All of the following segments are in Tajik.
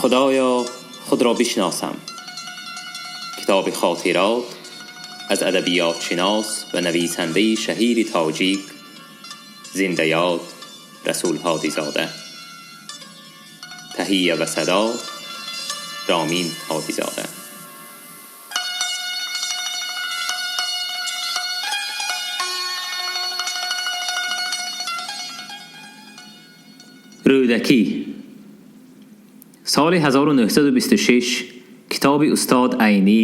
Худоё, худро бишносам. Китоби хотирот аз адабиётшинос ва нависандаи шаҳири тоҷик зиндаёд Расул Ҳодизода. Таҳия ва садо Ромин Ҳодизода. Рӯдакӣ. Соли 1926 китоби устод Айнӣ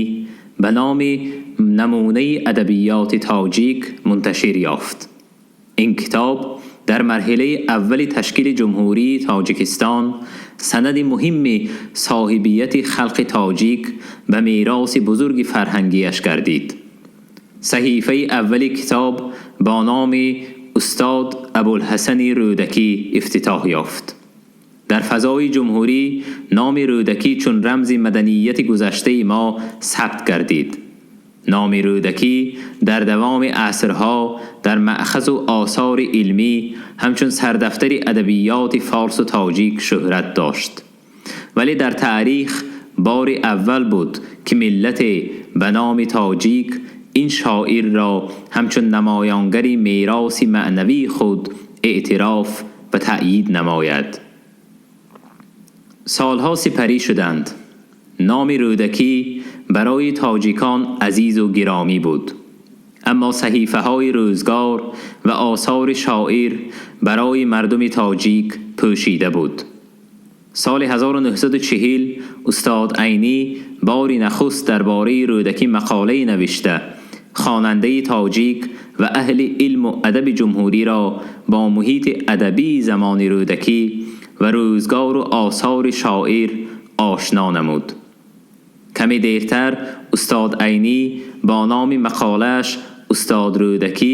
ба номи намунаи адабиёти тоҷик мунташир ёфт. Ин китоб дар марҳилаи аввали ташкили Ҷумҳурии Тоҷикистон санади муҳими соҳибияти халқи тоҷик ба мероси бузурги фарҳангиаш гардид. Саҳифаи аввали китоб бо номи устод Абулҳасани Рӯдакӣ ифтитоҳ ёфт. Дар фазои ҷумҳурӣ номи Рӯдакӣ чун рамзи маданияти гузаштаи мо сабт гардид. Номи Рӯдакӣ дар давоми асрҳо дар маъхазу осори илмӣ ҳамчун сардафтари адабиёти форсу тоҷик шӯҳрат дошт. Вале дар таърих бори аввал буд, ки миллате ба номи тоҷик ин шоирро ҳамчун намоёнгари мероси маънавии худ эътироф ва таъйид намояд. Солҳо сипарӣ шуданд. Номи Рӯдакӣ барои тоҷикон азизу гиромӣ буд. Аммо саҳифаҳои рӯзгор ва осори шоир барои мардуми тоҷик пӯшида буд. Соли 1940 устод Айнӣ бори нахуст дар бораи Рӯдакӣ мақолае навишта, хонандаи тоҷик ва аҳли илму адаби ҷумҳуриро бо муҳити адабии замони Рӯдакӣ ва рӯзгору осори шоир ошно намуд. Каме дертар устод Айнӣ бо номи мақолааш устод Рӯдакӣ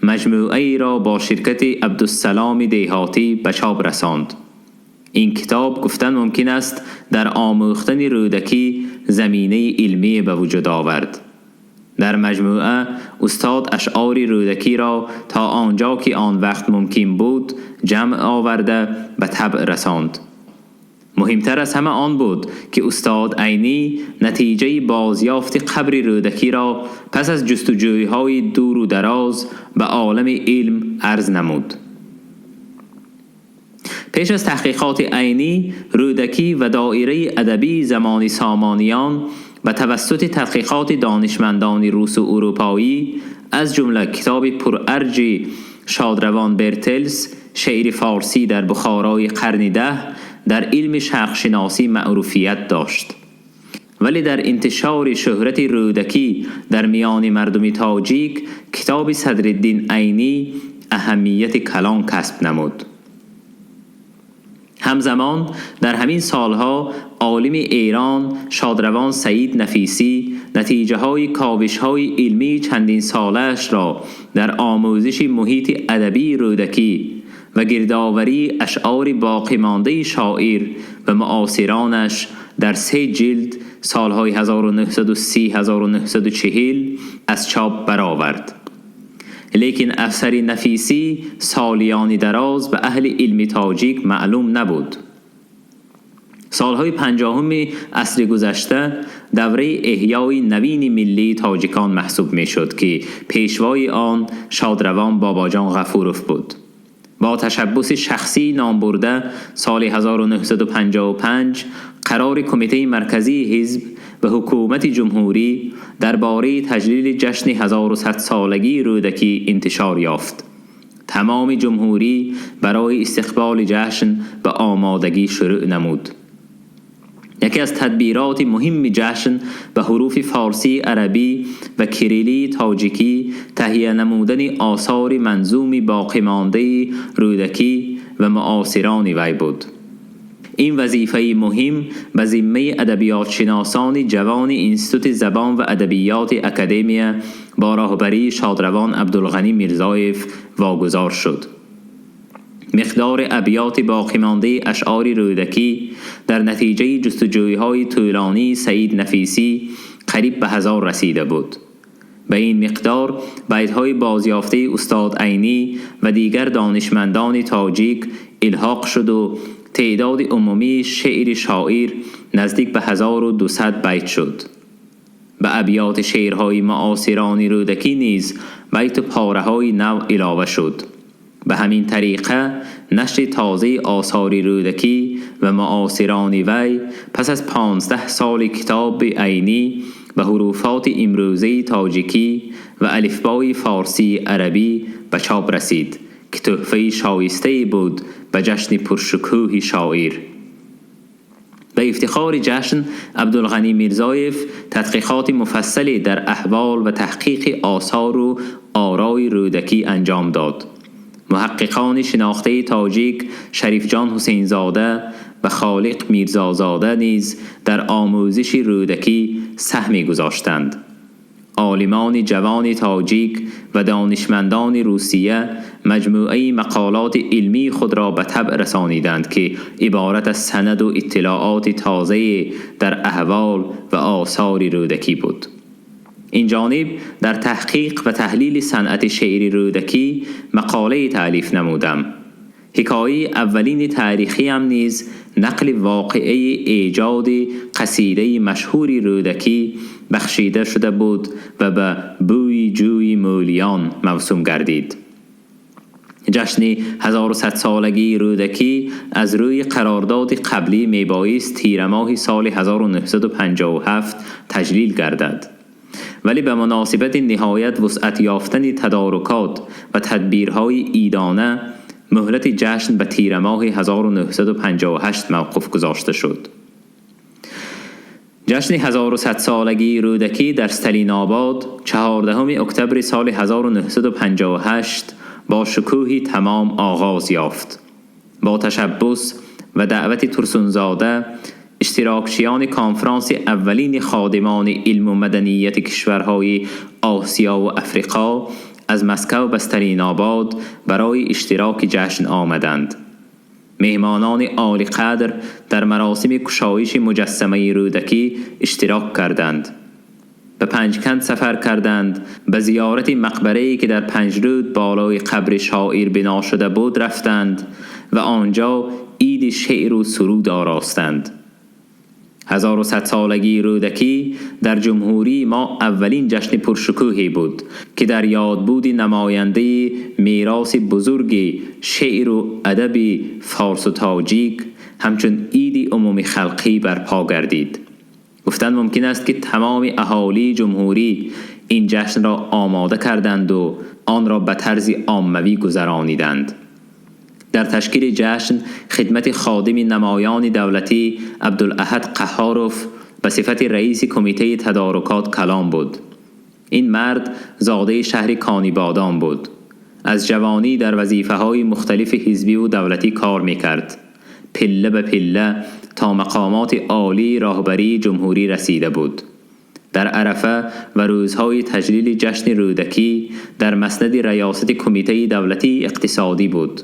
маҷмӯаеро бо ширкати Абдуссаломи Деҳотӣ ба чоп расонд. Ин китоб гуфтан мумкин аст дар омӯхтани Рӯдакӣ заминаи илмие ба вуҷуд овард. Дар маҷмӯа устод ашъори Рӯдакиро то он ҷо ки он вақт мумкин буд ҷамъ оварда ба табъ расонд. Муҳимтар аз ҳама он буд, ки устод Айнӣ натиҷаи бозёфти қабри Рӯдакиро пас аз ҷустуҷӯйҳои дуру дароз ба олами илм арз намуд. Пеш аз таҳқиқоти Айнӣ, Рӯдакӣ ва доираи адабии замони Сомониён ба тавассути тадқиқоти донишмандони русу урупоӣ, аз ҷумла китоби пурарҷи шодравон Бертелс шеъри форсӣ дар Бухорои қарни даҳ дар илми шарқшиносӣ маъруфият дошт. Вале дар интишори шӯҳрати Рӯдакӣ дар миёни мардуми тоҷик китоби Садриддин Айнӣ аҳамияти калон касб намуд. Ҳамзамон дар ҳамин солҳо олими Эрон шодравон Саид Нафисӣ натиҷаҳои ковишҳои илмии чандинсолаашро дар омӯзиши муҳити адабии Рӯдакӣ ва гирдоварии ашъори боқимондаи шоир ва муосиронаш дар се ҷилд солҳои 1930-1940 аз чоп баровард. Лекин асари Нафисӣ солиёни дароз ба аҳли илми тоҷик маълум набуд. Солҳои 50-уми асри гузашта давраи эҳёи навини миллии тоҷикон маҳсуб мешуд, ки пешвои он шодравон Бобоҷон Ғафуров буд. Бо ташаббуси шахсии номбурда соли 1955 қарори Кумитаи марказии ҳизб ва ҳукумати ҷумҳурӣ дар бораи таҷлили ҷашни 1100-солагии Рӯдакӣ интишор ёфт. Тамоми ҷумҳурӣ барои истиқболи ҷашн ба омодагӣ шурӯъ намуд. Яке аз тадбироти муҳими ҷашн ба ҳуруфи форсӣ, арабӣ ва кирилии тоҷикӣ таҳия намудани осори манзуми боқимондаи Рӯдакӣ ва муосирони вай буд. Ин вазифаи муҳим ба зиммаи адабиётшиносони ҷавони Институти забон ва адабиёти академия бо роҳбарии шодравон Абдулғанӣ Мирзоев вогузор шуд. Миқдори абёти боқимондаи ашъори Рӯдакӣ дар натиҷаи ҷустуҷӯйҳои тӯлонии Саид Нафисӣ қариб ба 1000 расида буд. Ба ин миқдор байтҳои бозёфтаи устод Айнӣ ва дигар донишмандони тоҷик илҳоқ шуду تعداد عمومی شعر شاعر نزدیک به 1200 بیت شد. به ابیات شعرهای معاصران رودکی نیز بیت و پاره‌های نو علاوه شد. به همین طریقه نشر تازه آثار رودکی و معاصران وی پس از 15 سال کتاب عینی به حروفات امروزه تاجیکی و الفبای فارسی عربی به چاپ رسید که تحفه شایسته بود به جشن پرشکوه شاعر. به افتخار جشن عبدالغنی میرزایف تحقیقات مفصلی در احوال و تحقیق آثار و آرای رودکی انجام داد. محققان شناخته تاجیک شریف جان حسین زاده و خالق میرزازاده نیز در آموزش رودکی سهمی گذاشتند. عالمان جوان تاجیک و دانشمندان روسیه مجموعه مقالات علمی خود را به طبع رسانیدند که عبارت از سند و اطلاعات تازه در احوال و آثار رودکی بود. این جانب در تحقیق و تحلیل صنعت شعر رودکی مقاله تألیف نمودم. حکایه اولین تاریخی هم نیز نقل واقعه ایجاد قصیده مشهور رودکی بخشیده شده بود و به بوی جوی مولیان موسوم گردید. جشن 1100 سالگی رودکی از روی قرارداد قبلی میبایست تیر ماه سال 1957 تجلیل گردد، ولی به مناسبت نهایت وسعت یافتن تدارکات و تدبیرهای عیدانه مهلت جشن به تیر ماه 1958 موقوف گذاشته شد. جشن 1100 سالگی رودکی در ستالین آباد 14 اکتبر سال 1958 با شکوهی تمام آغاز یافت. با تشبث و دعوت ترسونزاده اشتراکچیان کنفرانس اولین خادمان علم و مدنیت کشورهای آسیا و افریقا از مسکو به ستالین آباد برای اشتراک جشن آمدند. مهمانان عالی قدر در مراسم کشایش مجسمه رودکی اشتراک کردند. به پنجکند سفر کردند، به زیارت مقبره‌ای که در پنجرود بالای قبر شاعر بنا شده بود رفتند و آنجا عید شعر و سرود آراستند. 1100 سالگی رودکی در جمهوری ما اولین جشن پرشکوهی بود که در یادبود نماینده میراث بزرگ شعر و ادب فارس و تاجیک همچون عید عمومی خلقی برپا گردید. گفتن ممکن است که تمام اهالی جمهوری این جشن را آماده کردند و آن را به طرز عاموی گذرانیدند. در تشکیل جشن خدمت خادم نمایان دولتی عبدالاحد قهاروف به صفت رئیس کمیته تدارکات کلام بود. این مرد زاده شهر کانیبادام بود. از جوانی در وظیفه‌های مختلف حزبی و دولتی کار می‌کرد. پله به پله تا مقامات عالی راهبری جمهوری رسیده بود. در عرفه و روزهای تجلیل جشن رودکی در مسند ریاست کمیته دولتی اقتصادی بود.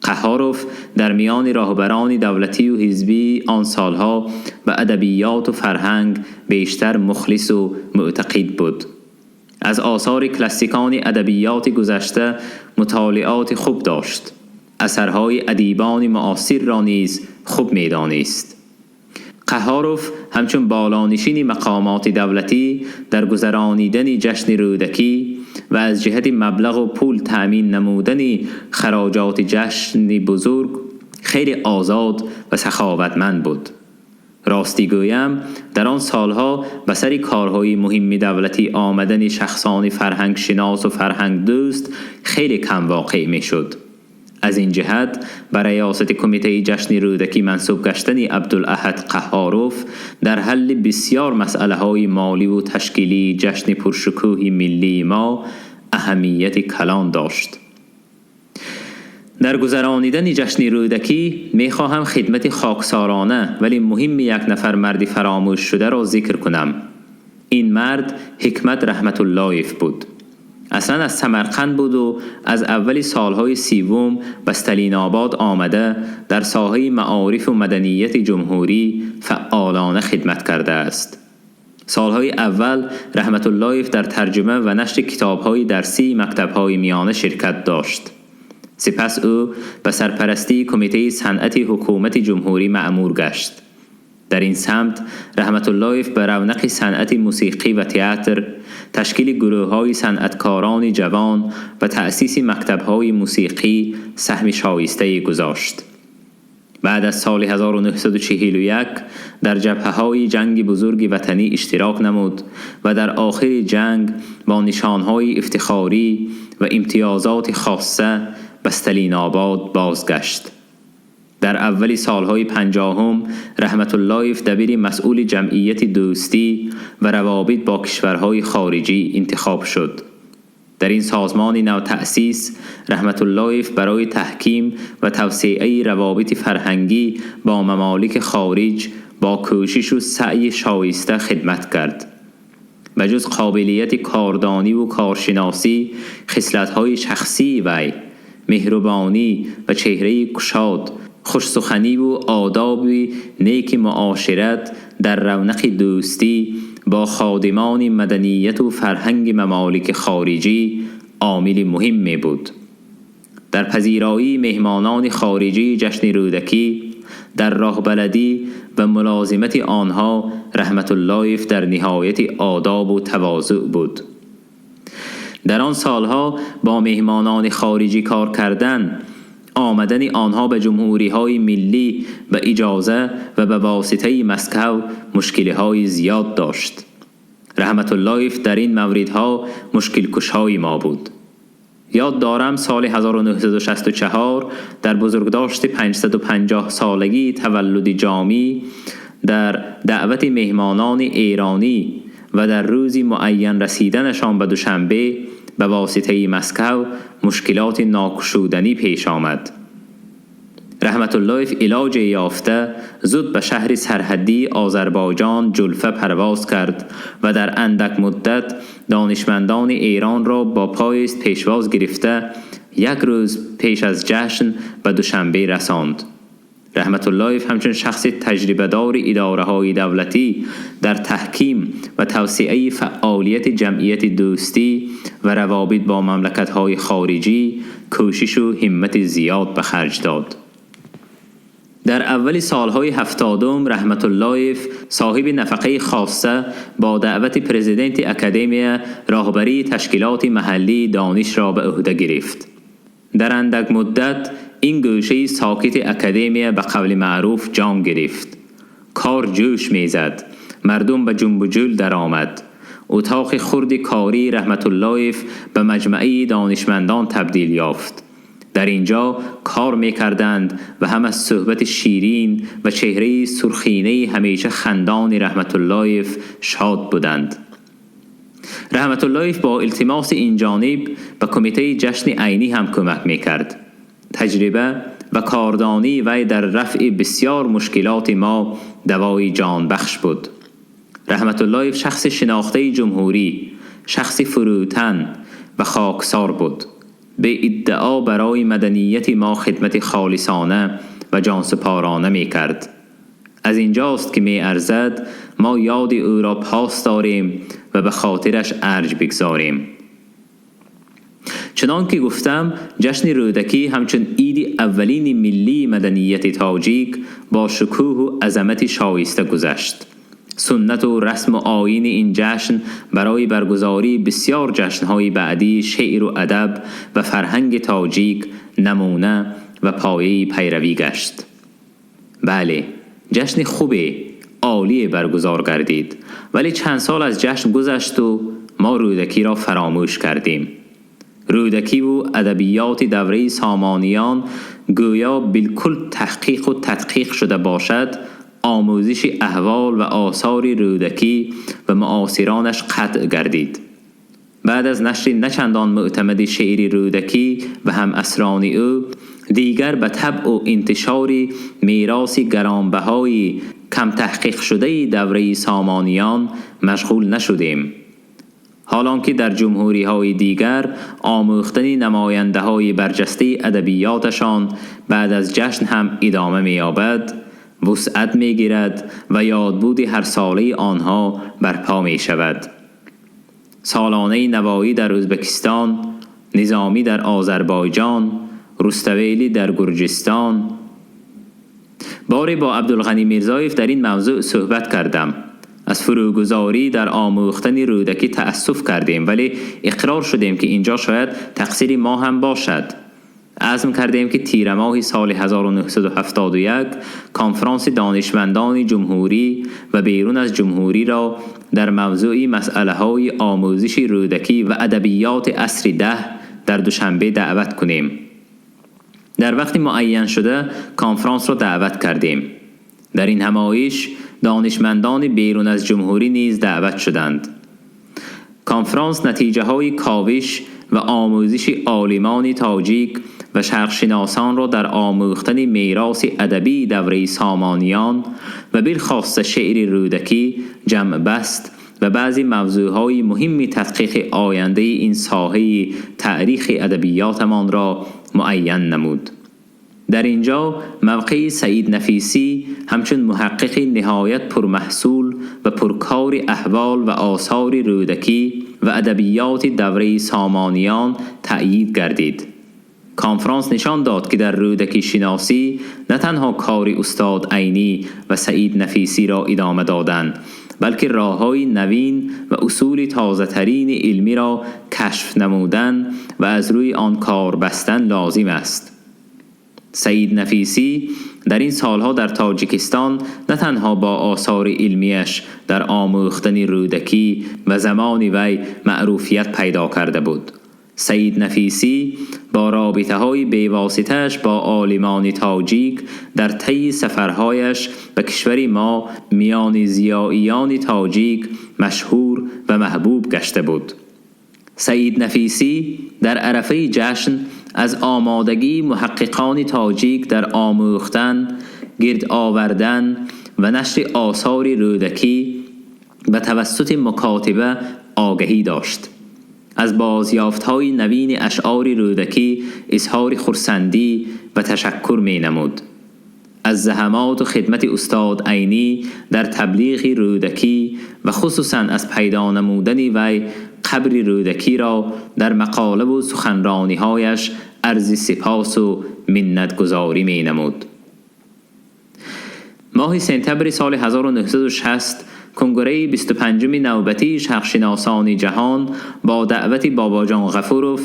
قهاروف در میان راهبران دولتی و حزبی آن سالها به ادبیات و فرهنگ بیشتر مخلص و معتقد بود. از آثار کلاسیکان ادبیات گذشته مطالعات خوب داشت. اثرهای ادیبان معاصر را نیز خوب می‌دانست. قهاروف همچون بالانشین مقامات دولتی در گذرانیدن جشن رودکی و از جهت مبلغ و پول تأمین نمودن خراجات جشن بزرگ خیلی آزاد و سخاوتمند بود. راستی گویم در آن سالها به سر کارهای مهم دولتی آمدن شخصان فرهنگ شناس و فرهنگ دوست خیلی کم واقع می شد. از این جهت برای ریاست کمیته جشن رودکی منصوب گشتن عبدالاحد قهاروف در حل بسیار مسئله های مالی و تشکیلی جشن پرشکوه ملی ما اهمیت کلان داشت. در گذرانیدن جشن رودکی می خواهم خدمت خاکسارانه ولی مهم یک نفر مرد فراموش شده را ذکر کنم. این مرد حکمت رحمت اللهیف بود. اصلا از سمرقند بود و از اول سالهای سیوم به ستالین آباد آمده در ساحه معارف و مدنیت جمهوری فعالانه خدمت کرده است. سالهای اول رحمت اللهیف در ترجمه و نشر کتابهای درسی مکتبهای میانه شرکت داشت. سپس او به سرپرستی کمیته صنعت حکومت جمهوری مأمور گشت. در این سمت رحمت اللهیف به رونق صنعت موسیقی و تئاتر، تشکیل گروه های صنعتکاران جوان و تأسیس مکتب های موسیقی سهم شایسته گذاشت. بعد از سال 1941 در جبهه های جنگ بزرگ وطنی اشتراک نمود و در آخر جنگ با نشانهای افتخاری و امتیازات خاصه به ستالین آباد بازگشت. در اول سالهای 50 رحمت اللهیف دبیر مسئول جمعیت دوستی و روابط با کشورهای خارجی انتخاب شد. در این سازمان نو تأسیس رحمت اللهیف برای تحکیم و توسعه روابط فرهنگی با ممالک خارج با کوشش و سعی شایسته خدمت کرد. به جز قابلیت کاردانی و کارشناسی، خصلت‌های شخصی وی، مهربانی و چهره گشاد، خوشسخنی و آداب نیک معاشرت در رونق دوستی با خادمان مدنیت و فرهنگ ممالک خارجی عامل مهم بود. در پذیرایی مهمانان خارجی جشن رودکی، در راهبلدی و ملازمت آنها رحمت اللهیف در نهایت آداب و تواضع بود. در آن سالها با مهمانان خارجی کار کردن، آمدن آنها به جمهوری های ملی به اجازه و به واسطه مسکو مشکل های زیاد داشت. رحمت اللهیف در این موردها مشکل کشهای ما بود. یاد دارم سال 1964 در بزرگداشت 550 سالگی تولد جامی در دعوت مهمانان ایرانی و در روزی معین رسیدنشان به دوشنبه به واسطه مسکو مشکلات ناکشودنی پیش آمد. رحمت اللهیف علاج یافته زود به شهر سرحدی آذربایجان جلفه پرواز کرد و در اندک مدت دانشمندان ایران را با پایست پیشواز گرفته یک روز پیش از جشن به دوشنبه رساند. رحمت اللهیف همچون شخص تجربه دار اداره های دولتی در تحکیم و توسعه فعالیت جمعیت دوستی و روابط با مملکت های خارجی کوشش و همت زیاد به خرج داد. در اول سالهای 70 رحمت اللهیف صاحب نفقه خاصه با دعوت پرزیدنت اکادمی راهبری تشکیلات محلی دانش را به عهده گرفت. در اندک مدت این گوشه ساکت اکادمی به قول معروف جان گرفت. کار جوش میزد، مردم به جنب و جول در آمد. اتاق خرد کاری رحمت اللهیف به مجمعی دانشمندان تبدیل یافت. در اینجا کار میکردند و هم از صحبت شیرین و چهره سرخینه همیشه خندان رحمت اللهیف شاد بودند. رحمت اللهیف با التماس این جانب به کمیته جشن عینی هم کمک میکرد. تجربه و کاردانی وی در رفع بسیار مشکلات ما دوای جان بخش بود. رحمت اللهیف شخص شناخته جمهوری، شخص فروتن و خاکسار بود. به ادعا برای مدنیت ما خدمت خالصانه و جانسپارانه می کرد. از اینجاست که می ارزد ما یاد او را پاس داریم و به خاطرش ارج بگذاریم. چنان که گفتم جشن رودکی همچون عید اولین ملی مدنیت تاجیک با شکوه و عظمت شایسته گذشت. سنت و رسم و آیین این جشن برای برگزاری بسیار جشن‌های بعدی شعر و ادب و فرهنگ تاجیک نمونه و پایه پیروی گشت. بله، جشن خوب عالی برگزار گردید، ولی چند سال از جشن گذشت و ما رودکی را فراموش کردیم. رودکی و ادبیات دوره سامانیان گویا بالکل تحقیق و تدقیق شده باشد، آموزش احوال و آثار رودکی و معاصرانش قطع گردید. بعد از نشر نچندان معتمد شعر رودکی و هم عصران او، دیگر به طبع و انتشار میراث گرانبهای کم تحقیق شده دوره سامانیان مشغول نشدیم. حالان که در جمهوری های دیگر آموختن نماینده های برجسته ادبیاتشان بعد از جشن هم ادامه می‌یابد، وسعت می‌گیرد و یادبود هر ساله آنها برپا می‌شود. سالانه نوایی در ازبکستان، نظامی در آذربایجان، Руставели дар Гурҷистон. Боре бо Абдулғанӣ Мирзоев дар ин мавзӯъ суҳбат кардам. Аз фурӯгузорӣ дар омӯхтани Рӯдакӣ таассуф кардем, вале иқрор шудем, ки инҷо шояд тақсири мо ҳам бошад. Азм кардем, ки тирмоҳи соли 1971 конфронси донишмандони ҷумҳурӣ ва берун аз ҷумҳуриро дар мавзӯи масъалаҳои омӯзиши Рӯдакӣ ва адабиёти асри даҳ дар Душанбе даъват кунем. Дар вақти муайяншуда конфронсро даъват кардем. Дар ин ҳамоиш донишмандони берун аз ҷумҳурӣ низ даъват шуданд. Конфронс натиҷаҳои ковиш ва омӯзиши олимони тоҷик ва шарқшиносонро дар омӯхтани мероси адабии давраи Сомониён ва билхоса шеъри Рӯдакӣ ҷамъ баст ва баъзе мавзӯъҳои муҳими тадқиқи ояндаи ин соҳаи таърихи адабиётамонро муайян намуд. Дар инҷо мавқеи Саид Нафисӣ ҳамчун муҳаққиқи ниҳоят пурмаҳсул ва пуркори аҳвол ва осори Рӯдакӣ ва адабиёти давраи Сомониён таъйид гардид. Конфронс нишон дод, ки дар Рӯдакишиносӣ на танҳо кори устод Айнӣ ва Саид Нафисиро идома доданд, балки роҳҳои навин ва усули тозатарини илмиро кашф намудан ва аз рӯи он кор бастан лозим аст. Саид Нафисӣ дар ин солҳо дар Тоҷикистон на танҳо бо осори илмиаш дар омӯхтани Рӯдакӣ ва замони вай маъруфият пайдо карда буд. Саид Нафисӣ бо робитаҳои бевоситааш бо олимони тоҷик дар тайи сафарҳояш ба кишвари мо миёни зиёиёни тоҷик машҳур ва маҳбуб гашта буд. Саид Нафисӣ дар арафаи ҷашн аз омодагии муҳаққиқони тоҷик дар омӯхтан, гирд овардан ва нашри осори Рӯдакӣ ба тавассути мукотиба огаҳӣ дошт. Аз бозёфтҳои навини ашъори Рӯдакӣ изҳори хурсандӣ ва ташаккур менамуд. Аз заҳамот ва хидмати устод Айнӣ дар таблиғи Рӯдакӣ ва хусусан аз пайдо намудани вай қабри Рӯдакиро дар мақола ва суханрониҳояш арзи сипос ва миннатгузорӣ менамуд. Моҳи сентябри соли 1960 конгреи 25-уми навбатии шарқшиносони ҷаҳон бо даъвати Бобоҷон Ғафуров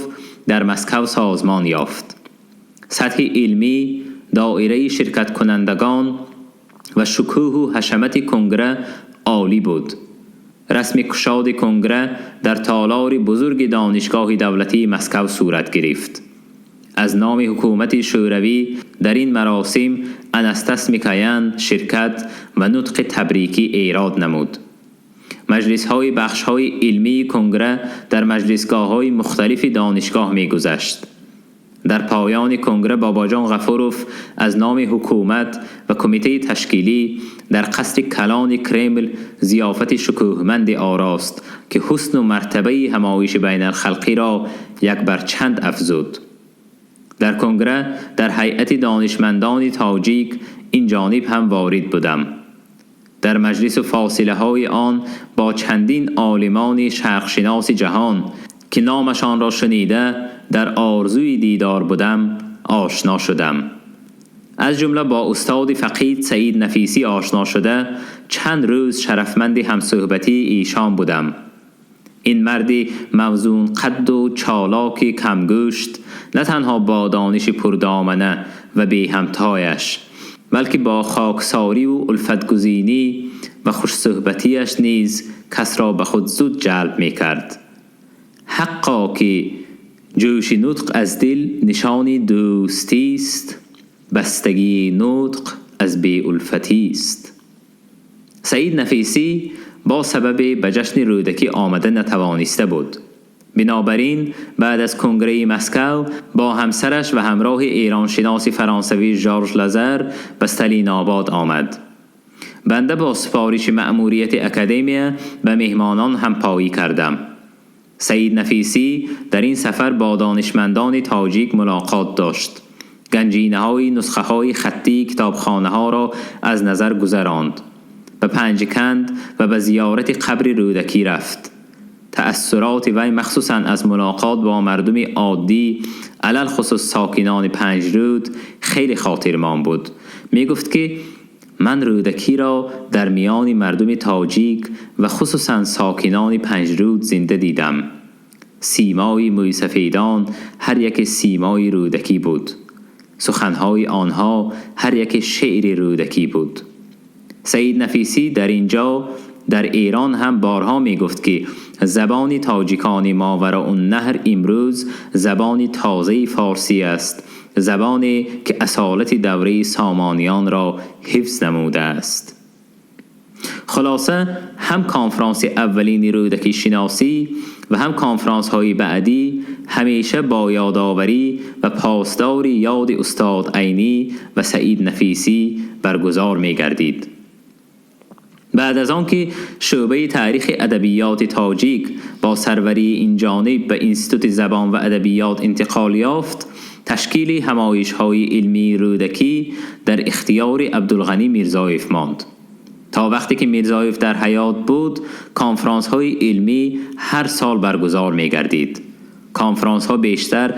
дар Москва созмон ёфт. Сатҳи илмӣ, доираи ширкаткунандагон ва шукӯҳу ҳашамати конгра олӣ буд. Расми кушоди конгра дар толори бузурги Донишгоҳи давлатии Москва сурат гирифт. Аз номи ҳукумати Шӯравӣ дар ин маросим Анастас Микоян ширкат ва нутқи табрикӣ эрод намуд. Маҷлисҳои бахшҳои илмии конгра дар маҷлисгоҳҳои мухталифи донишгоҳ мегузашт. Дар поёни конгра Бобоҷон Ғафуров аз номи ҳукумат ва кумитаи ташкилӣ дар қасри калони Кремл зиёфати шукӯҳманде орост, ки ҳусну мартабаи ҳамоиши байналхалқиро як бар чанд афзуд. Дар конгра дар ҳайати донишмандони тоҷик ин ҷониб ҳам ворид будам. Дар маҷлису фосилаҳои он бо чандин олимони шарқшиноси ҷаҳон, ки номашонро шунида дар орзуи дидор будам, ошно шудам. Аз ҷумла бо устоди фақид Саид Нафисӣ ошно шуда чанд рӯз шарафманди ҳамсӯҳбатии эшон будам. Ин марди мавзунқадду чолоки камгӯшт на танҳо бо дониши пурдомана ва беҳамтояш, балки бо хоксориву улфатгузинӣ ва хушсӯҳбатиаш низ касро ба худ зуд ҷалб мекард. Ҳаққо, ки ҷӯши нутқ аз дил нишони дӯстист, бастагии нутқ аз беулфатист. Саид Нафисӣ бо сабабе ба ҷашни Рӯдакӣ омада натавониста буд. Бинобар ин баъд аз конгреи Москва бо ҳамсараш ва ҳамроҳи эроншиноси фаронсавӣ Жорж Лазар ба Сталинобод омад. Банда бо супориши маъмурияти академия ба меҳмонон ҳампоӣ кардам. Саид Нафисӣ дар ин сафар бо донишмандони тоҷик мулоқот дошт. Ганҷинаҳои нусхаҳои хаттии китобхонаҳоро аз назар гузаронд. Ба Панҷканд ва ба зиёрати қабри Рӯдакӣ рафт. Таассуроти вай махсусан аз мулоқот бо мардуми оддӣ, алалхусус сокинони Панҷруд, хеле хотирмон буд. Мегуфт ки ман Рӯдакиро дар миёни мардуми тоҷик ва хусусан сокинони Панҷруд зинда дидам. Симои мӯйсафедон ҳар яке симои Рӯдакӣ буд. Суханҳои онҳо ҳар яке шеъри Рӯдакӣ буд. Саид Нафисӣ дар инҷо дар Эрон ҳам борҳо мегуфт ки забони тоҷикони Мовароуннаҳр имрӯз забони тозаи форсӣ аст, забоне ки асолати давраи Сомониёнро ҳифз намудааст. Хулоса, ҳам конфронси аввалини Рӯдакишиносӣ ва ҳам конфронсҳои баъдӣ ҳамеша бо ёдоварӣ ва посдори ёди устод Айнӣ ва Саид Нафисӣ баргузор мегардид. Баъд аз он ки шӯъбаи таърихи адабиёти тоҷик бо сарварии ин ҷониб ба Институти забон ва адабиёт интиқол ёфт, ташкили ҳамоишҳои илмии Рӯдакӣ дар ихтиёри Абдулғанӣ Мирзоев монд. То вақте ки Мирзоев дар ҳаёт буд, конфронсҳои илмӣ ҳар сол баргузор мегардид. Конфронсҳо бештар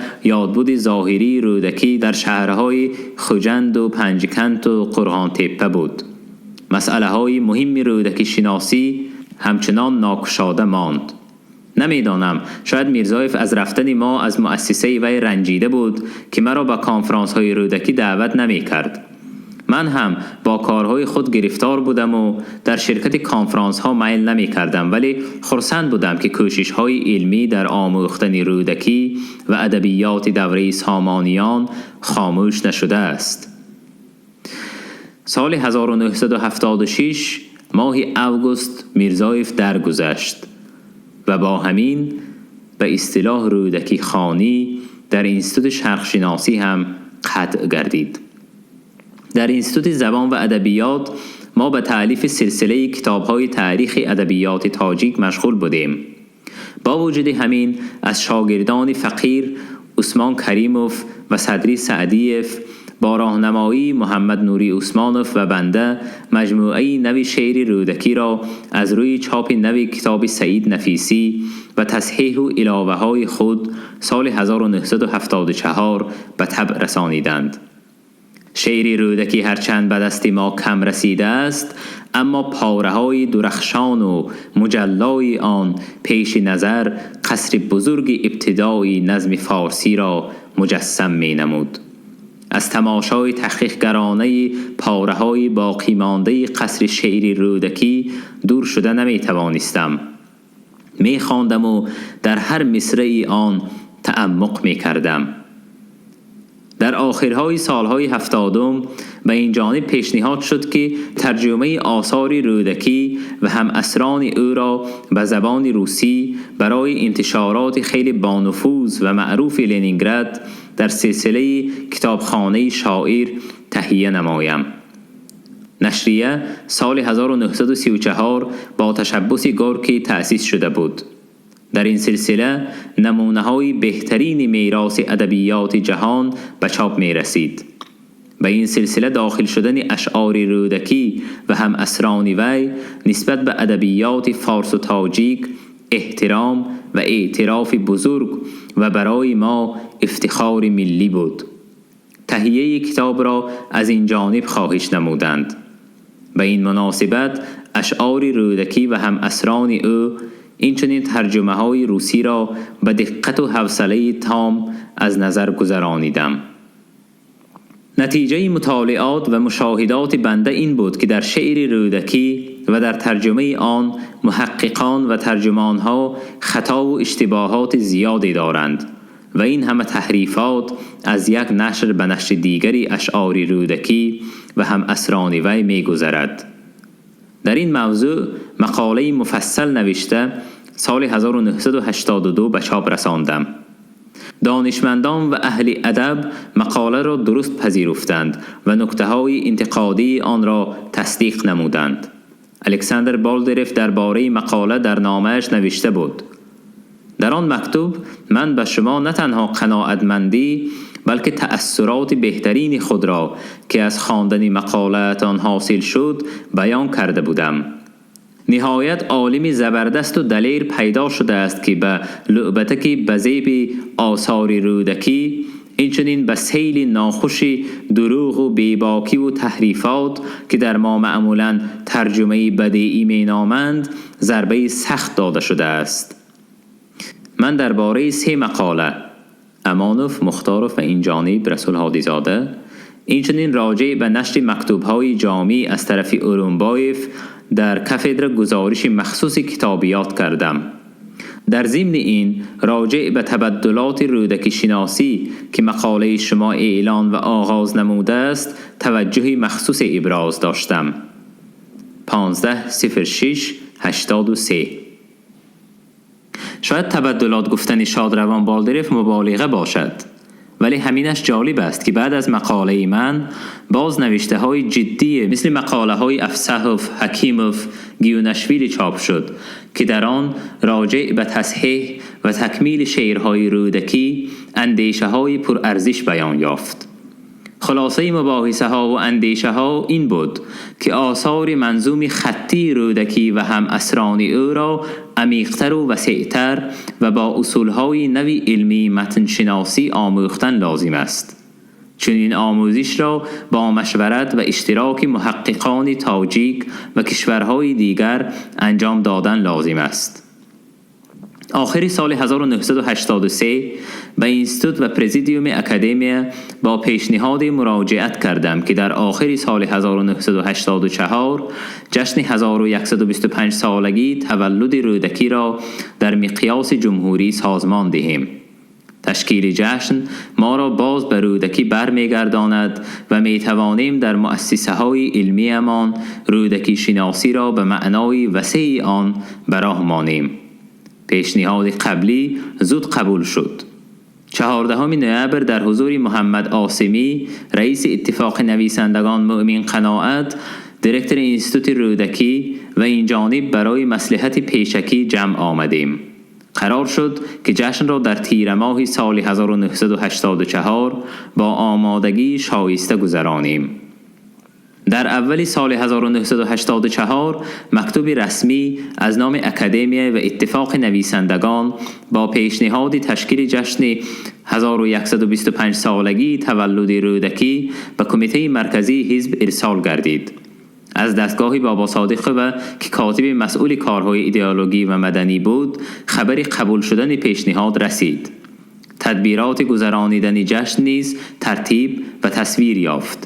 ёдбуди зоҳирии Рӯдакӣ дар шаҳрҳои Хуҷанд ва Панҷакент ва Қӯрғонтеппа буд. Масъалаҳои муҳими Рӯдакишиносӣ ҳамчунон нокушода монд. Намедонам, шояд Мирзоев аз рафтани мо аз муассисаи вай ранҷида буд, ки маро ба конфронсҳои Рӯдакӣ даъват намекард. Ман ҳам бо корҳои худ гирифтор будам ва дар ширкати конфронсҳо майл намекардам, вале хурсанд будам, ки кӯшишҳои илмӣ дар омӯхтани Рӯдакӣ ва адабиёти давраи Сомониён хомӯш нашудааст. Соли 1976 моҳи август Мирзоев даргузашт ва бо ҳамин ба истилоҳ Рӯдакӣ-хонӣ дар Институти шарқшиносӣ ҳам қатъ гардид. Дар Институти забон ва адабиёт мо ба таълифи силсилаи китобҳои таърихи адабиёти тоҷик машғул будем. Бо вуҷуди ҳамин аз шогирдони фақир Усмон Каримов ва Садрӣ Саъдиев бо роҳнамоии Муҳаммад Нурӣ Усмонов ва банда маҷмӯаи нави шеъри Рӯдакиро аз рӯи чопи нави китоби Саид Нафисӣ ва тасҳиҳу иловаҳои худ соли 1974 ба табъ расониданд. Шеъри Рӯдакӣ ҳарчанд ба дасти мо кам расидааст, аммо пораҳои дурахшону муҷаллои он пеши назар қасри бузурги ибтидои назми форсиро муҷассам менамуд. Аз тамошои таҳқиқгаронаи пораҳои боқимондаи қасри шеъри Рӯдакӣ дур шуда наметавонистам. Мехондаму дар ҳар мисраи он таъаммуқ мекардам. Дар охирҳои солҳои 70-ум ба ин ҷониб пешниҳод шуд, ки тарҷумаи осори Рӯдакӣ ва ҳамасрони ӯро ба забони русӣ барои интишороти хеле бонуфуз ва маъруфи Ленинград дар силсилаи китобхонаи шоир таҳия намоям. Нашрия соли 1934 бо ташаббуси Горкий таъсис шуда буд. Дар ин силсила намунаҳои беҳтарини мероси адабиёти ҷаҳон ба чоп мерасид. Ба ин силсила дохил шудани ашъори Рӯдакӣ ва ҳамасрони вай нисбат ба адабиёти форсу тоҷик эҳтиром ва эътирофи бузург ва барои мо ифтихори миллӣ буд. Таҳияи китобро аз ин ҷониб хоҳиш намуданд. Ба ин муносибат ашъори Рӯдакӣ ва ҳамасрони ӯ, инчунин тарҷумаҳои русиро ба диққату ҳавсалаи том аз назар гузаронидам. Натиҷаи мутолиот ва мушоҳидоти банда ин буд, ки дар шеъри Рӯдакӣ ва дар тарҷумаи он муҳаққиқон ва тарҷумонҳо хатову иштибоҳоти зиёде доранд ва ин ҳама таҳрифот аз як нашр ба нашри дигари ашъори Рӯдакӣ ва ҳамасрони вай мегузарад. Дар ин мавзӯъ мақолаи муфассал навишта соли 1982 ба чоп расондам. Донишмандон ва аҳли адаб мақоларо дуруст пазируфтанд ва нуктаҳои интиқодии онро тасдиқ намуданд. Александр Болдирев дар бораи мақола дар номааш навишта буд: дар он мактуб ман ба шумо на танҳо қаноатмандӣ, балки таассуроти беҳтарини худро, ки аз хондани мақолаатон ҳосил шуд, баён карда будам. ниҳоят олими забардаст у далер пайдо шудааст, ки ба лӯъбатаки ба зеби осори Рӯдакӣ, инчунин ба сейли нохуши дурӯғу бебокиву таҳрифот, ки дар мо маъмулан тарҷумаи бадеӣ меноманд, зарбаи сахт дода шудааст. Ман дар бораи се мақола Амонов, Мухторов ва инҷониб Расул Ҳодизода, инчунин роҷеъ ба нашри мактубҳои Ҷомӣ аз тарафи Урумбоев дар кафедра гузориши махсуси китобиёт кардам. Дар зимни ин роҷеъ ба табаддулоти рӯдакишиносӣ, ки мақолаи шумо эълон ва оғоз намудааст, таваҷҷӯҳи махсусе иброз доштам. 15 06 83. Шояд табаддулот гуфтани шодравон Болдирев муболиға бошад, вале ҳаминаш ҷолиб аст, ки баъд аз мақолаи ман боз навиштаҳои ҷиддие мисли мақолаҳои Афсаҳов, Ҳакимов, Гиюнашвили чоп шуд, ки дар он роҷеъ ба тасҳеҳ ва такмили шеърҳои Рӯдакӣ андешаҳои пурарзиш баён ёфт. Хулосаи мубоҳисаҳову андешаҳо ин буд, ки осори манзуми хаттии Рӯдакӣ ва ҳамасрони ӯро амиқтару васеътар ва бо усулҳои нави илмии матншиносӣ омӯхтан лозим аст. Чунин омӯзишро бо машварат ва иштироки муҳаққиқони тоҷик ва кишварҳои дигар анҷом додан лозим аст. Охири соли 1983 ба институт ва президиуми академия бо пешниҳоде муроҷиат кардам, ки дар охири соли 1984 ҷашни 1125 солагии таваллуди Рӯдакиро дар миқёси ҷумҳурӣ созмон диҳем. Ташкили ҷашн моро боз ба Рӯдакӣ бармегардонад ва метавонем дар муассисаҳои илмиямон рӯдакишиносиро ба маънои васеи он ба роҳ монем. Пешниҳоди қаблӣ зуд қабул шуд. 14 ноябр дар ҳузури Муҳаммад Осимӣ, раиси Иттифоқи нависандагон, Муъмин Қаноат, директори Институти Рӯдакӣ ва инҷониб барои маслиҳати пешакӣ ҷамъ омадем. Қарор шуд, ки ҷашнро дар тирамоҳи соли 1984 бо омодагии шоиста гузаронем. Дар аввали соли 1984 мактуби расмӣ аз номи академия ва Иттифоқи нависандагон бо пешниҳоди ташкили ҷашни 1125 солагии таваллуди Рӯдакӣ ба Кумитаи марказии ҳизб ирсол гардид. Аз дастгоҳи Бобосодиқова, ки котиби масъули корҳои идеологӣ ва маданӣ буд, хабари қабул шудани пешниҳод расид. Тадбироти гузаронидани ҷашн низ тартиб ва тасвир ёфт.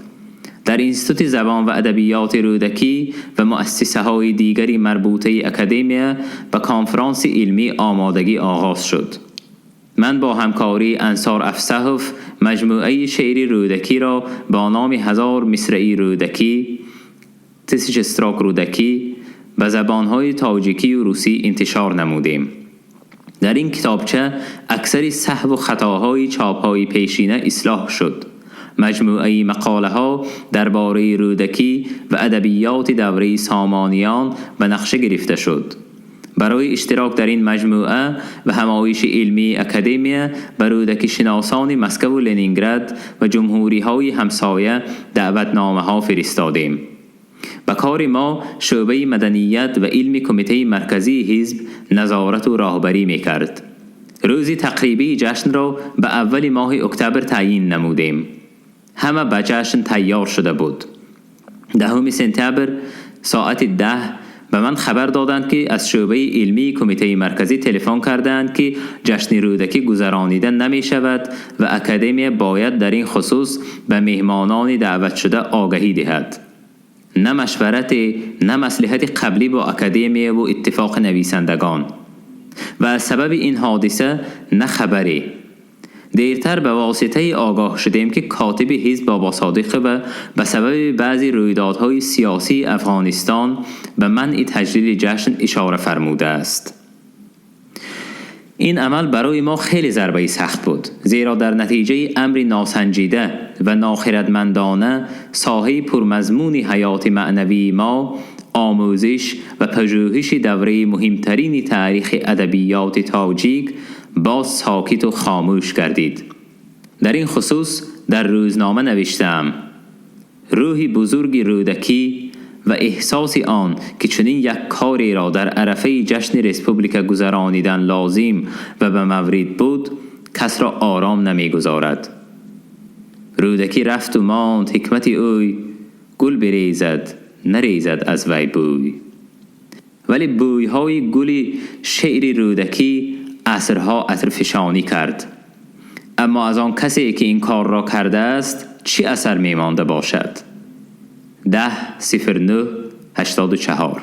Дар Институти забон ва адабиёти Рӯдакӣ ва муассисаҳои дигари марбутаи академия ба конфронси илмӣ омодагӣ оғоз шуд. Ман бо ҳамкории Ансор Афсаҳов маҷмӯаи шеъри Рӯдакиро бо номи «Ҳазор мисраи Рӯдакӣ», «Тысяча строк Рӯдакӣ», ба забонҳои тоҷикию русӣ интишор намудем. Дар ин китобча аксари саҳву хатоҳои чопҳои пешина ислоҳ шуд. Маҷмӯаи мақолаҳо дар бораи Рӯдакӣ ва адабиёти давраи Сомониён ба нақша гирифта шуд. Барои иштирок дар ин маҷмӯа ва ҳамоиши илмии академия ба рӯдакишиносони Москаву Ленинград ва ҷумҳуриҳои ҳамсоя даъватномаҳо фиристодем. Ба кори мо шӯъбаи маданият ва илми Кумитаи марказии ҳизб назорату роҳбарӣ мекард. Рӯзи тақрибии ҷашнро ба аввали моҳи октябр таъйин намудем. Ҳама ба ҷашн тайёр шуда буд. 10 сентябр соати 10 ба ман хабар доданд, ки аз шӯъбаи илмии Кумитаи марказӣ телефон кардаанд, ки ҷашни Рӯдакӣ гузаронида намешавад ва академия бояд дар ин хусус ба меҳмонони даъватшуда огаҳӣ диҳад. На машварате, на маслиҳати қаблӣ бо академияву Иттифоқи нависандагон ва аз сабаби ин ҳодиса на хабаре. Дертар ба воситаи огоҳ шудем, ки котиби ҳизб Бобосодиқова ба сабаби баъзе рӯйдодҳои сиёсии Афғонистон ба манъи таҷлили ҷашн ишора фармудааст. Ин амал барои мо хеле зарбаи сахт буд, зеро дар натиҷаи амри носанҷида ва нохиратмандона соҳаи пурмазмуни ҳаёти маънавии мо, омӯзиш ва пажӯҳиши давраи муҳимтарини таърихи адабиёти тоҷик, боз сокиту хомӯш гардид. Дар ин хусус дар рӯзнома навиштаам: рӯҳи бузурги Рӯдакӣ و احساس آن که چنین یک کاری را در عرفه جشن رسپوبلیکا گذرانیدن لازم و به مورد بود کس را آرام نمیگذارد. رودکی رفت و ماند حکمت اوی، گل بریزد نریزد از وی بوی. ولی بویهای گل شعر رودکی عصرها عطرفشانی کرد. اما از آن کسی که این کار را کرده است چی اثر میمانده باشد؟ 10/09/84.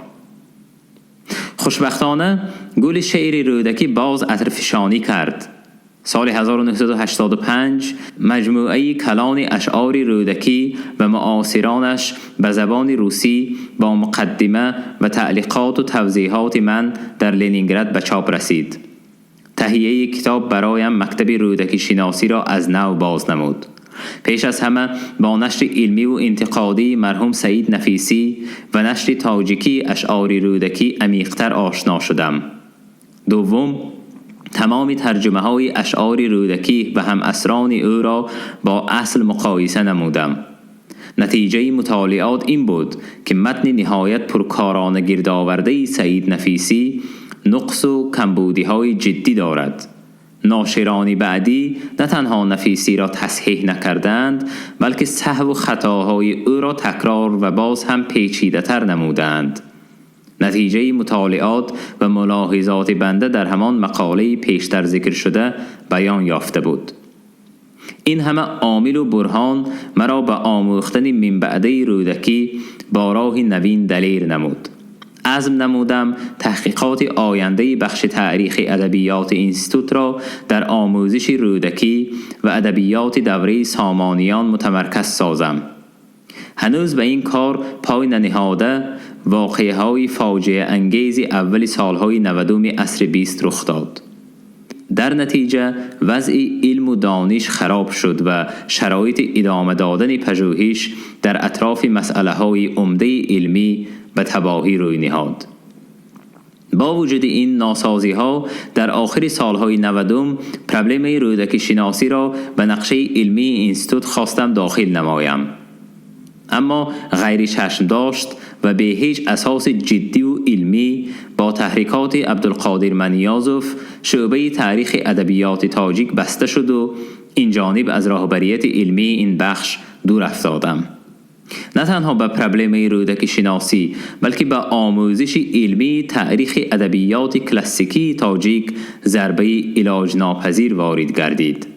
خوشبختانه گل شعر رودکی باز عطرفشانی کرد. سال 1985 مجموعه کلان اشعار رودکی و معاصرانش به زبان روسی با مقدمه و تعلیقات و توضیحات من در لنینگراد به چاپ رسید. تهیه کتاب برایم مکتب رودکی شناسی را از نو باز نمود. پیش از همه با نشر علمی و انتقادی مرحوم سعید نفیسی و نشر تاجیکی اشعار رودکی عمیق‌تر آشنا شدم. دوم، تمام ترجمه های اشعار رودکی و هم عصران او را با اصل مقایسه نمودم. نتیجه مطالعات این بود که متن نهایت پرکارانه گردآورده سعید نفیسی نقص و کمبودی های جدی دارد. ناشران بعدی نه تنها نفیسی را تصحیح نکردند، بلکه سهو و خطاهای او را تکرار و باز هم پیچیده تر نمودند. نتیجه مطالعات و ملاحظات بنده در همان مقاله پیشتر ذکر شده بیان یافته بود. این همه عامل و برهان مرا به آموختن منبعده رودکی با راه نوین دلیر نمود. عزم نمودم تحقیقات آینده بخش تاریخ ادبیات اینستیتوت را در آموزش رودکی و ادبیات دوره سامانیان متمرکز سازم. هنوز به این کار پای ننهاده واقعه های فاجعه انگیز اول سالهای 90 عصر 20 رخ داد. در نتیجه وضع علم و دانش خراب شد و شرایط ادامه دادن پژوهش در اطراف مسئله های عمده علمی به تباهی روی نهاد. با وجود این ناسازی ها در آخر سالهای 90 پرابلم رودکی شناسی را به نقشه علمی اینستیتوت خواستم داخل نمایم، اما غیر چشم داشت و به هیچ اساس جدی و علمی با تحریکات عبدالقادر منیازوف شعبه تاریخ ادبیات تاجیک بسته شد و این جانب از راهبریت علمی این بخش دور افتادم. نه تنها به پرابلم رودکی شناسی، بلکه به آموزش علمی تاریخ ادبیات کلاسیکی تاجیک ضربه علاج ناپذیر وارد گردید.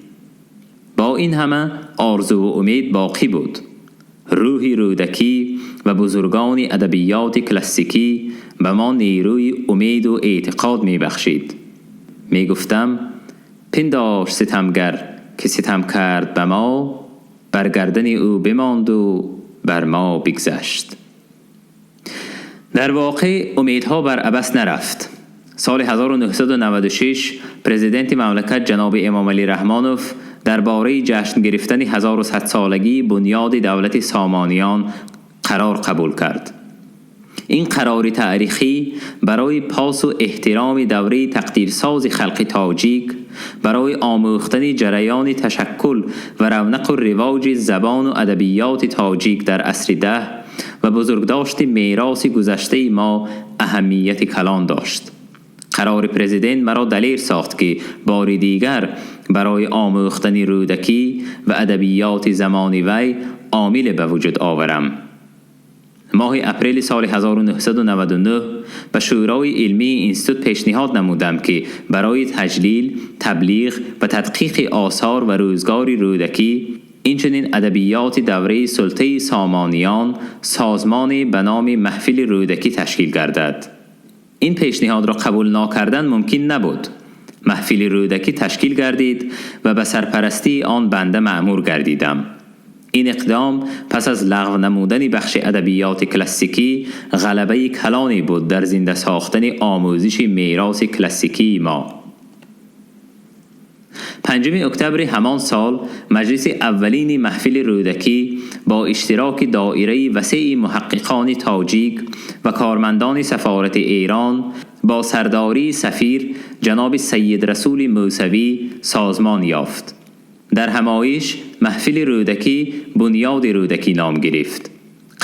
با این همه آرزو و امید باقی بود. روح رودکی و بزرگان ادبیات کلاسیکی به ما نیروی امید و اعتقاد می بخشید. می گفتم پنداش ستمگر که ستم کرد به ما، بر گردن او بماند و بر ما بگذشت. در واقع امیدها بر عبث نرفت. سال 1996 پرزیدنت مملکت جناب امام علی رحمانوف درباره جشن گرفتن 1100 سالگی بنیاد دولت سامانیان قرار قبول کرد. این قرار تاریخی برای پاس و احترام دوره تقدیرساز خلق تاجیک، برای آموختن جریان تشکل و رونق و رواج زبان و ادبیات تاجیک در عصر 10 و بزرگداشت میراث گذشته ما اهمیت کلان داشت. قرار پرزیدنت مرا دلیر ساخت که بار دیگر برای آموختن رودکی و ادبیات زمان وی عامل به وجود آورم. ماه اپریل سال 1999 به شورای علمی اینستیتوت پیشنهاد نمودم که برای تجلیل، تبلیغ و تدقیق آثار و روزگار رودکی، اینچنین ادبیات دوره سلطه سامانیان، سازمان به نام محفل رودکی تشکیل گردد. این پیشنهاد را قبول نکردن ممکن نبود. محفل رودکی تشکیل گردید و به سرپرستی آن بنده مأمور گردیدم. این اقدام پس از لغو نمودن بخش ادبیات کلاسیکی غلبه کلانی بود در زنده ساختن آموزش میراث کلاسیکی ما. 5 اکتبر همان سال مجلس اولین محفل رودکی با اشتراک دایره وسیع محققان تاجیک و کارمندان سفارت ایران با سرداری سفیر جناب سید رسول موسوی سازمان یافت. در همایش محفل رودکی بنیاد رودکی نام گرفت.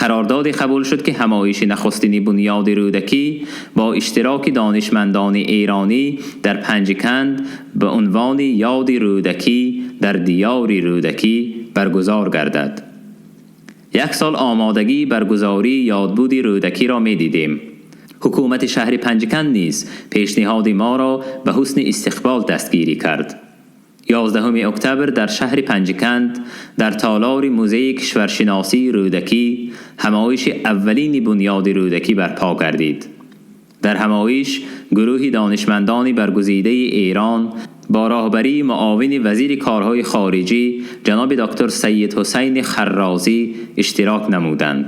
Қарордоде қабул шуд, ки ҳамоиши нахустини Бунёди Рӯдакӣ бо иштироки донишмандони эронӣ дар Панҷаканд ба унвони Ёди Рӯдакӣ дар диёри Рӯдакӣ баргузор гардад. Як сол омодагии баргузории ёдбуди Рӯдакиро медидем. Ҳукумати шаҳри Панҷаканд низ пешниҳоди моро ба ҳусни истиқбол дастгирӣ кард. 11 октябр дар шаҳри Панҷаканд дар толори музейи кишваршиносии Рӯдакӣ ҳамоиши аввалини Бунёди Рӯдакӣ барпо гардид. Дар ҳамоиш гурӯҳи донишмандони баргузидаи Эрон бо роҳбарии муовини вазири корҳои хориҷӣ ҷаноби доктор Сайид Ҳусайн Харрозӣ иштирок намуданд.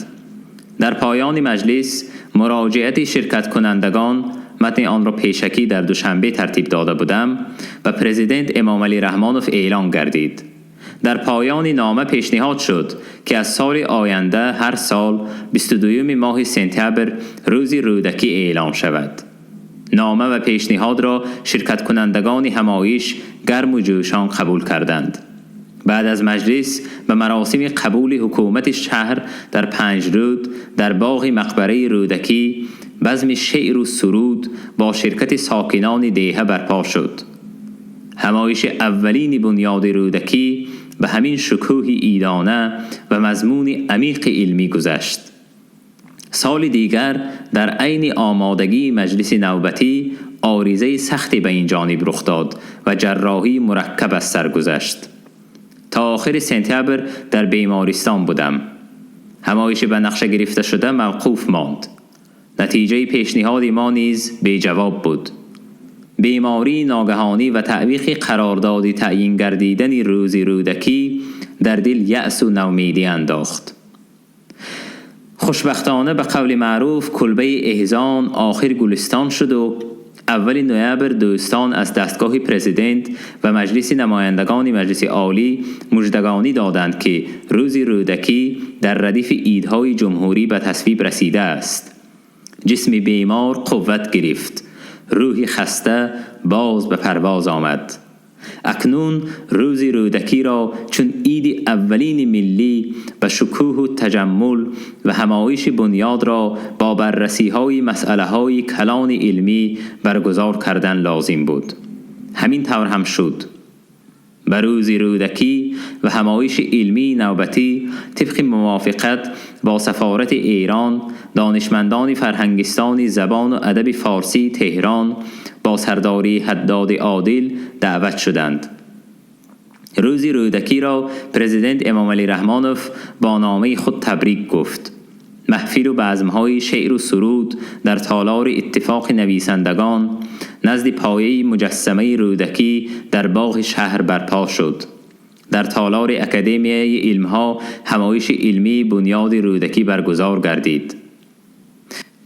Дар поёни маҷлис муроҷиати ширкаткунандагон, матни онро пешакӣ дар Душанбе тартиб дода будам, ба президент Эмомалӣ Раҳмонов эълон гардид. Дар поёни нома пешниҳод шуд, ки аз соли оянда ҳар сол 22-юми моҳи сентябр Рӯзи Рӯдакӣ эълон шавад. Нома ва пешниҳодро ширкаткунандагони ҳамоиш гарму ҷӯшон қабул карданд. Баъд аз маҷлис ба маросими қабули ҳукумати шаҳр дар Панҷрӯд дар боғи мақбараи Рӯдакӣ базми шеъру суруд бо ширкати сокинони деҳа барпо шуд. Ҳамоиши аввалини Бунёди Рӯдакӣ ба ҳамин шукӯҳи идона ва мазмуни амиқи илмӣ гузашт. Соли дигар дар айни омодагии маҷлиси навбатӣ оризаи сахте ба ин ҷониб рух дод ва ҷарроҳии мураккаб аз сар гузашт. То охири сентябр дар бемористон будам. Ҳамоиши ба нақша гирифташуда мавқуф монд. Натиҷаи пешниҳоди мо низ беҷавоб буд. Бемории ногаҳонӣ ва таъвиқи қарордоди таъйин гардидани Рӯзи Рӯдакӣ дар дил яъсу навмедӣ андохт. Хушбахтона, ба қавли маъруф, кулбаи эҳзон охир гулистон шуду аввали ноябр дӯстон аз дастгоҳи президент ва Маҷлиси намояндагони Маҷлиси Олӣ муждагонӣ доданд, ки Рӯзи Рӯдакӣ дар радифи идҳои ҷумҳурӣ ба тасвиб расидааст. Ҷисми бемор қувват гирифт, рӯҳи хаста боз ба парвоз омад. Акнун Рӯзи Рӯдакиро чун иди аввалини миллӣ ба шукӯҳу таҷаммул ва ҳамоиши бунёдро бо баррасиҳои масъалаҳои калони илмӣ баргузор кардан лозим буд. Ҳамин тавр ҳам шуд. Ба Рӯзи Рӯдакӣ ва ҳамоиши илмии навбатӣ тибқи мувофиқат бо сафорати Эрон донишмандони Фарҳангистони забону адаби форсии Теҳрон бо сардории Ҳаддоди Одил даъват шуданд. Рӯзи Рӯдакиро президент Эмомалӣ Раҳмонов бо номаи худ табрик гуфт. Маҳфилу базмҳои шеъру суруд дар толори Иттифоқи нависандагон назди пояи муҷассамаи Рӯдакӣ дар боғи шаҳр барпо шуд. Дар толори Академияи илмҳо ҳамоиши илмии Бунёди Рӯдакӣ баргузор гардид.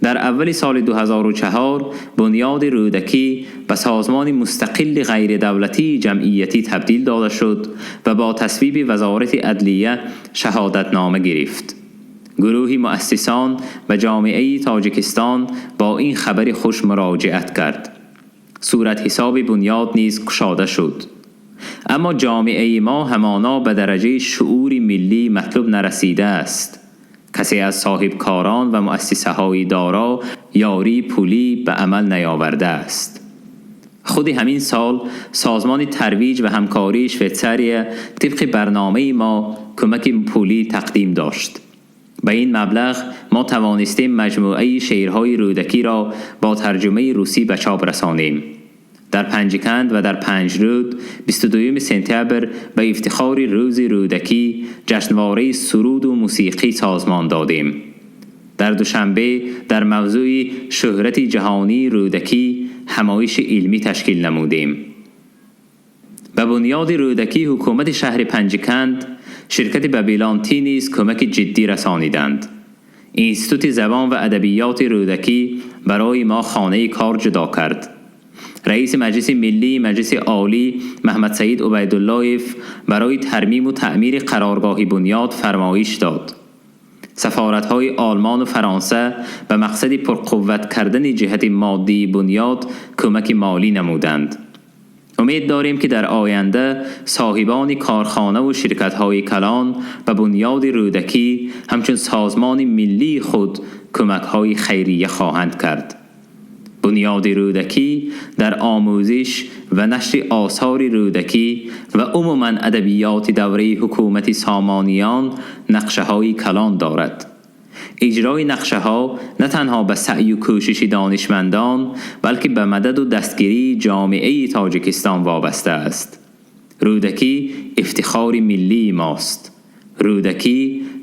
Дар аввали соли 2004 Бунёди Рӯдакӣ ба созмони мустақили ғайридавлатии ҷамъиятӣ табдил дода шуд ва бо тасвиби Вазорати адлия шаҳодатнома гирифт. Гурӯҳи муассисон ба ҷомеаи Тоҷикистон бо ин хабари хуш муроҷиат кард. Суратҳисоби бунёд низ кушода шуд. Аммо ҷомеаи мо ҳамоно ба дараҷаи шуури миллӣ матлуб нарасидааст. Касе аз соҳибкорон ва муассисаҳои доро ёрии пулӣ ба амал наёвардааст. Худи ҳамин сол Созмони тарвиҷ ва ҳамкории Швейтсария тибқи барномаи мо кӯмаки пулӣ тақдим дошт. Ба ин маблағ мо тавонистем маҷмӯаи шеърҳои Рӯдакиро бо тарҷумаи русӣ ба чоп расонем. Дар Панҷаканд ва дар Панҷрӯд 22 сентябр ба ифтихори Рӯзи Рӯдакӣ ҷашнвораи суруду мусиқӣ созмон додем. Дар Душанбе дар мавзӯи шӯҳрати ҷаҳонии Рӯдакӣ ҳамоиши илмӣ ташкил намудем. Ба Бунёди Рӯдакӣ ҳукумати шаҳри Панҷаканд, ширкати Бабилон Ти низ кӯмаки ҷиддӣ расониданд. Институти забон ва адабиёти Рӯдакӣ барои мо хонаи кор ҷудо кард. Раиси Маҷлиси миллии Маҷлиси Олӣ Маҳмадсаид Убайдуллоев барои тармиму таъмири қароргоҳи бунёд фармоиш дод. Сафоратҳои Олмону Фаронса ба мақсади пурқувват кардани ҷиҳати моддии бунёд кӯмаки молӣ намуданд. Умед дорем, ки дар оянда соҳибони корхона ва ширкатҳои калон ба Бунёди Рӯдакӣ ҳамчун созмони миллии худ кӯмакҳои хайрия хоҳанд кард. Бунёди Рӯдакӣ дар омӯзиш ва нашри осори Рӯдакӣ ва умуман адабиёти давраи ҳукумати Сомониён нақшаҳои калон дорад. Иҷрои нақшаҳо на танҳо ба саъю кӯшиши донишмандон, балки ба мададу дастгирии ҷомеаи Тоҷикистон вобаста аст. Рӯдакӣ ифтихори миллии мост. Рӯдакӣ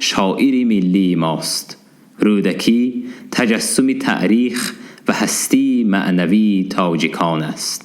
шоири миллии мост. Рӯдакӣ таҷассуми таърих ва ҳастии маънавии тоҷикон аст.